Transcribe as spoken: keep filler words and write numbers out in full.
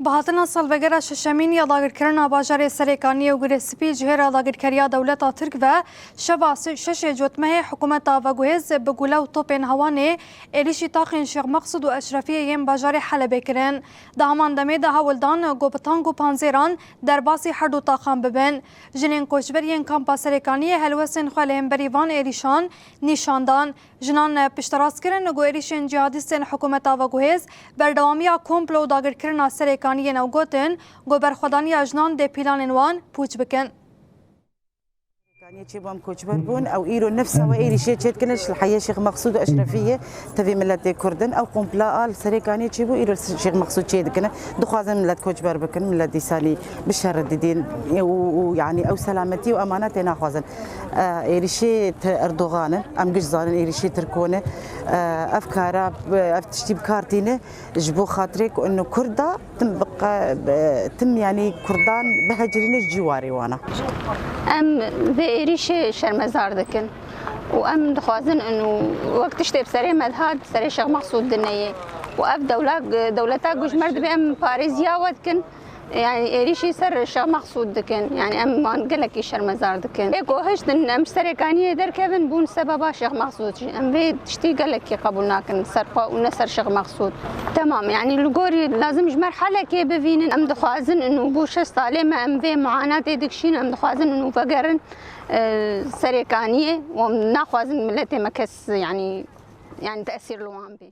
Bi hatina salvegera şeşemîn ya dagirkirina bajarê Serêkaniyê û Girê Spî ji hêra dagirkeriya dewleta Tirk ve şeva si-, şeşê Cotmehê hikûmeta veguhêz bi gule û topên hewanê êrîşî taxên Şêx Meqsûd û Eşrefiyê yên bajarê Helebê kirin. Di heman demê de hewl dan ku bi tank û panzêran derbasî her du taxan bibin. Jinên koçber yên kampa Serêkaniyê helwestên xwe li hemberî van êrîşan nîşan dan. Jinan pişterast kirin ku êrîşên cîhadîstên hikûmeta veguhêz berdewamiya komplo û dagirkirina Serêkaniyê ne û gotin ku berxwedaniya jinan dê pîlanên wan pûç bikin. Serêkaniyê çêbû em koçber bûn, ew îro nefsa we êrîşê çêdikine ji li heya Şêx Meqsûd û Eşrefiyê tevî miletê Kurd in. Ew kompla a li Serêkaniyê çêbû, îro Şêx Meqsûd çêdikine. Dixwazin milet koçber bikin, milet dîsanî bi şer re didin û, û, yanî ew selametî û emanetê naxwazin. E, êrîşê te Erdogan in, em giş zanin êrîşê Tirko ne. E, ev kara, ev tiştî bi kar tîne ji bo xatirê ku ino Kurda tim bi qe-, bi, tim yanî Kurdan bihecirîne ji cîwarê wana. Em vê êrîşê şermezar dikin û em dixwazin ino wek tiştê bi serê me dihat, serê Şêx Meqsûd dineyê û ev dewla-, dewleta ku ji me re dibe em parêziya we dikin. Yani êrîşî ser Şêx Meqsûd dikin. Yani em wan gelekî şermezar dikin. Ê ku hiştin em ji Serêkaniyê derkevin bûn sebeba Şêx Meqsûd jî. Em vê tiştî gelekî qebûl nakin ser xwe û ne ser Şêx Meqsûd. Temam, yani li gorî lazim ji me re helekê bivînin. Em dixwazin û bû şeş salê me em vê muanatê dikişîn. Em dixwazin û vegerin, e, Serêkaniyê û em naxwazin miletê me kes yani, yani tesîr li wan bê.